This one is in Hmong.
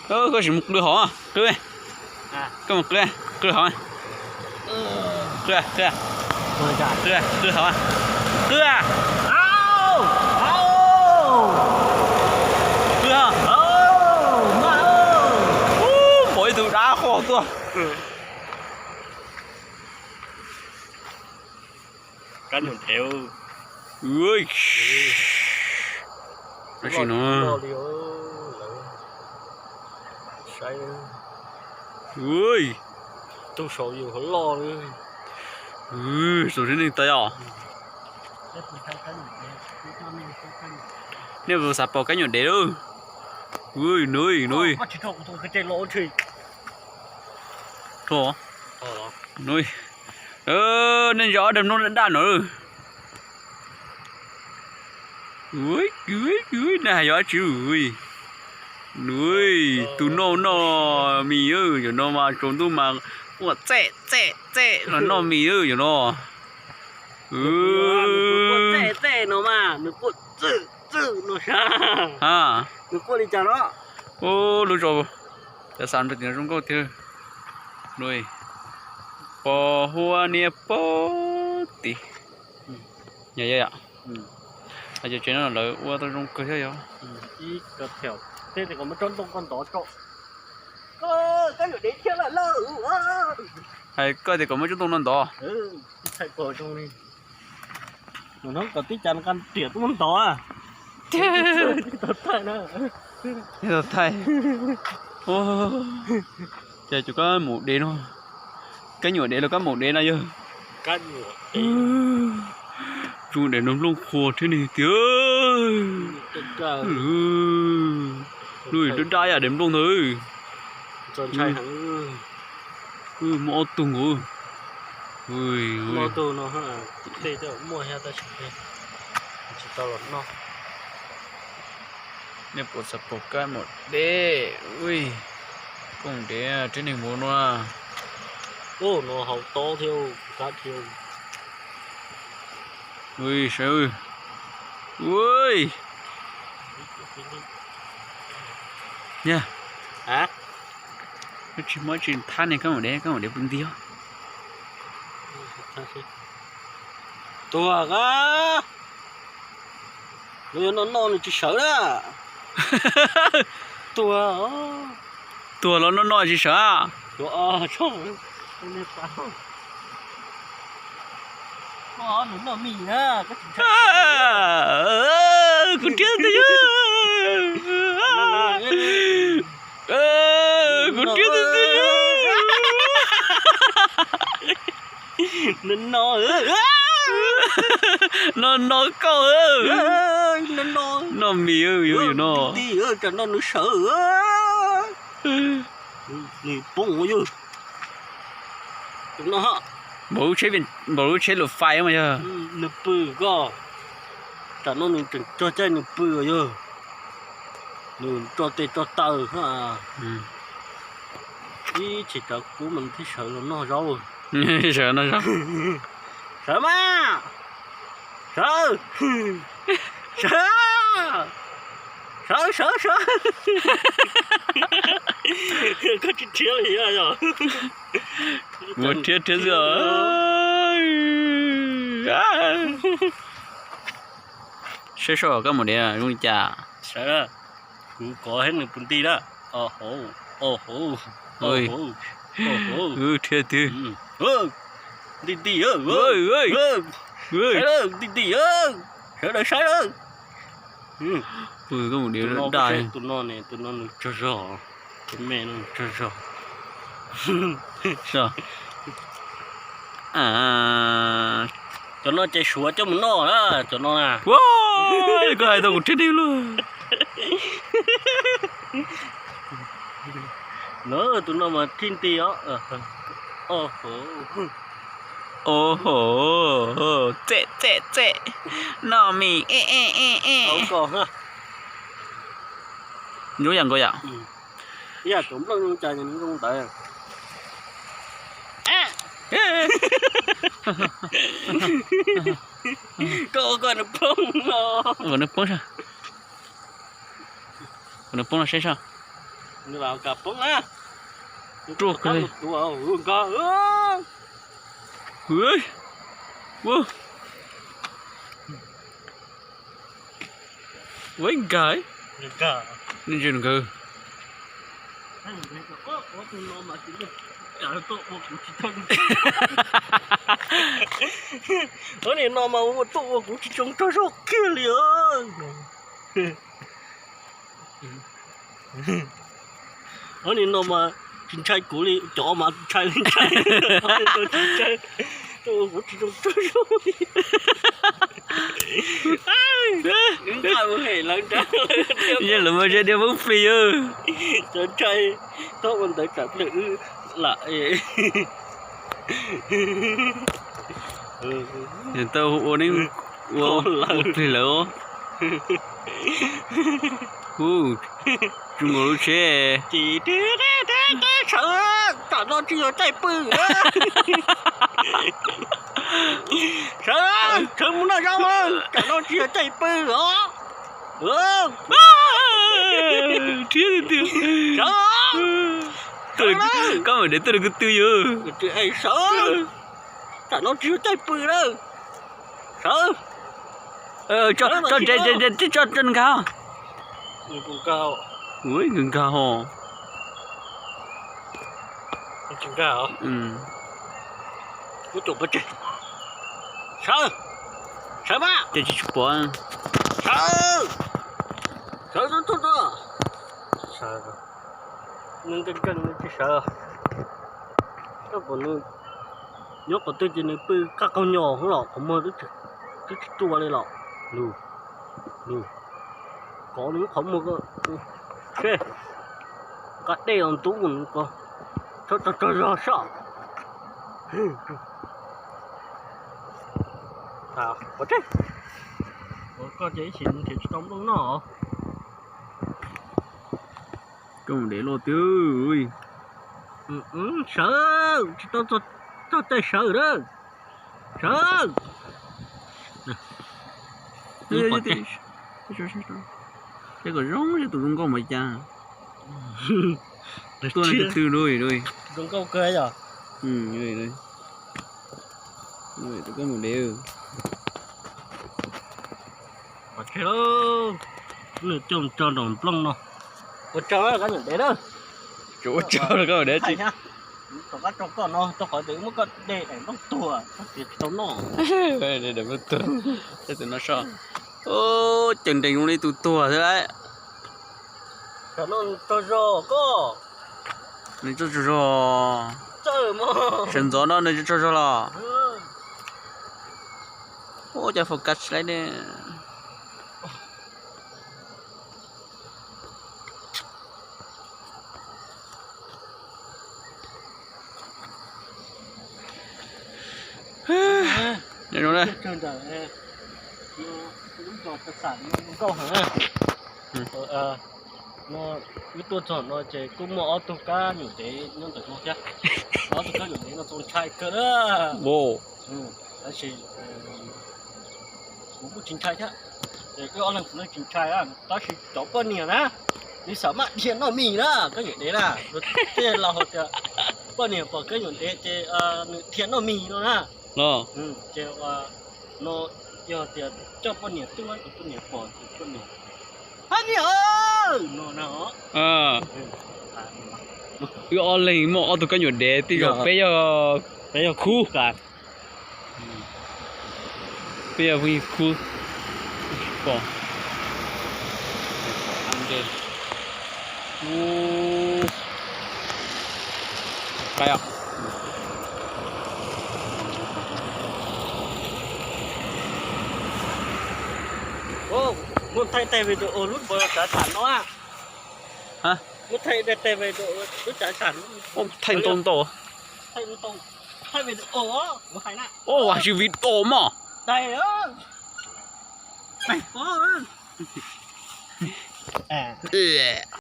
Koj tsis mus qw hauv, qw, koj mus qw, qw hauv, qw, qw, qw hauv, qw, qw, pom ib tug dab qhuas tuaj. Kab nyuam dev. Tab sis no, tus saum yus hov loj li. Saum sib neeg tau yom. Nej puas xav pom kab nyuam dev lawm? Nub, nub, nub, nej ntsia ob daim nplooj daj daj no. Nej hais yog dab tsi? Nub, tus noj noj mis, yog no mas tsaus ntuj mas quaj txej txej txej los noj mis yog no. Lub zos, cov xav rau tim no zoo nkauj tiag. Pos huab niab pog tim. Yog, yog, yog. Cov tsev no lawv ua tau zoo kawg thiab yog. Hais koj tias kom muab tsob ntoo no ntov. Hnub kom tib cas nqa riam tuaj muab ntov. Thaij, ces cov kab maum dev no, kab nyuam dev los kab maum dev na yog. Zoo daim nplooj qhuav thiab ne tiag. Lub daj daj yam daim nplooj ntawd. Muaj ob tug nkaus. Nej puas xav pom kab maum dev? Ui, koj maum dev thiab neeg mus no. Ui, saib, ui, yog, tsis muab tsis thab ne kab maum dev, kab maum dev pw ntiag. Tuag a, nws yuav noj noj nws tsis sawv na. Tuag, tuag los noj noj tsis sawv. Kuv thiab tus, kuv thiab tus, no no koj, noj mis yog no. Tsam no nws sawv, nws poob yog. Npaum lub tsheb lus fais mas yog. Nws pw koj, tsam no nws tseem tso caij nws pw yog. Nws tso tes tso taw, ib tsam tsav kub mas thiaj sawv los noj zaub. Sawv noj zaub. Sawv mas, sawv, sawv, sawv, sawv, sawv. Koj tsis rhiab li yog. Mus rhiab rhiab xwb. Saib seb kab maum dev zoo li cas. Sawv, kuv kov thiab nws pw nti na. Rhiab tiag. Nti nti, nti nti, sawv daws saib na. Kab maum dev daj. Tus no ne, tus no nws tsaug zog, tus me no nws tsaug zog. Cov no ces suav coj mus noj na, cov no na. Koj hais tau kuv rhiab neeg luaj. Tus no mas rhiab nti os. Oho, txem txem txem, noj mis e e e e. Zoo yam nkaus yom. Ib yam tus nplooj zoo cas zoo ntawd. Koj ua koj nws poob no. Kom nws poob saib, kom nws poob no saib seb. Nws vam kas poob na. Ruaj kawg. Nkag. Ua nkag. Nkag. Ua nim no mas ua tuaj ua kuv tsis tsoo tsaug zog kiag li. Ua nim no mas tsis ntshai kuv li, cov mas ntshai li ntshai. Tsis ntshai, tuaj ua kuv tsis tsoo tsaug zog li. Yog lawv mas zaj diab voob plig. Cov ntshai, txhob ua ntawd tsam pliag wb lam. Tau ua neeb ua plig lawm. Hu, tsuj nkaus lub tsheb. Sawv, tam no tsis yog caij pw. Sawv, sawv mus noj zaub, tam no tsis yog caij pw os. Thiab tiag. Koj mam dev tuaj rau kuv twg yog? Sawv, tam no tsis yog caij pw lawm. Sawv, tso, tso, tso nkag. Ua nkag ho. Sawv, sawv mas. Ces tsis tshua pom. Sawv, sawv, sawv, sawv, nws nkees nkees nws tsis sawv. Koj pom nws nyob qhov twg ces nws pw qaj qaug nyos los qhov muag twb tsis tua li los. Nws, nws, kov nws lub qhov muag ko. Seb, nqa dej los ntub nws ko, txhob tsaug tsaug zog soj. Pov tseg, koj ces ib chim nrhiav tsis tau nplooj noj. Koj mus dev loj twg? Sawv, tsis tau txog caij sawv na. Sawv. Tej kom zoo, tus zoo nkauj mas cas. Tuaj twg lub. Zoo nkauj kawg yom. Tus koj mus dev. Pov tseg, nws coj tso nraum nplooj no. Ua tsaug koj nyuam dev na. Tsuas ua tsaug koj nyuam dev tsis. Tom qab tso koj no, rau qhov tias muab koj de daim nplooj tuag, koj tias tsis tau noj. Daim nplooj tuag, tus no soj. Ces nrees zoo li tus tuag xwb lauj. Tam no tsaug zog koj. Nws tsaug tsaug zog. Sawv ntxov no nws tsaug tsaug zog los. Ua cas focus tsis laib ne. Zoo na. Nkauj heev. No wb tuaj txog no ces kuj muaj ob tug kab nyuam dev nyob ntawm no thiab. Ob tug kab nyuam dev no txaus ntshai kawg na. Tab sis kuv kuj tsis ntshai thiab. Wb ob leeg tsis ntshai, tab sis cov poj niam na, nws xav maj dhia noj mis na koj nyuam dev na. Tej laus hais tias poj niam pom kab nyuam dev ces nws dhia noj mis no na. Ces no yog tias coj poj niam tuaj ces poj niam pom ces poj niam, hab niam no na. Wb ob leeg muaj ob tug kab nyuam dev, tej zaum peb yog, peb yog khub. Peb yog phooj ywg khub. Pom. Pais os. Muab thaij tag video lub npawg tsav tham no. Muab thaij tag video lub tsav tham no. Thaij ntau ntau. Thaij video, kuv hais na. Os, tsis video mog.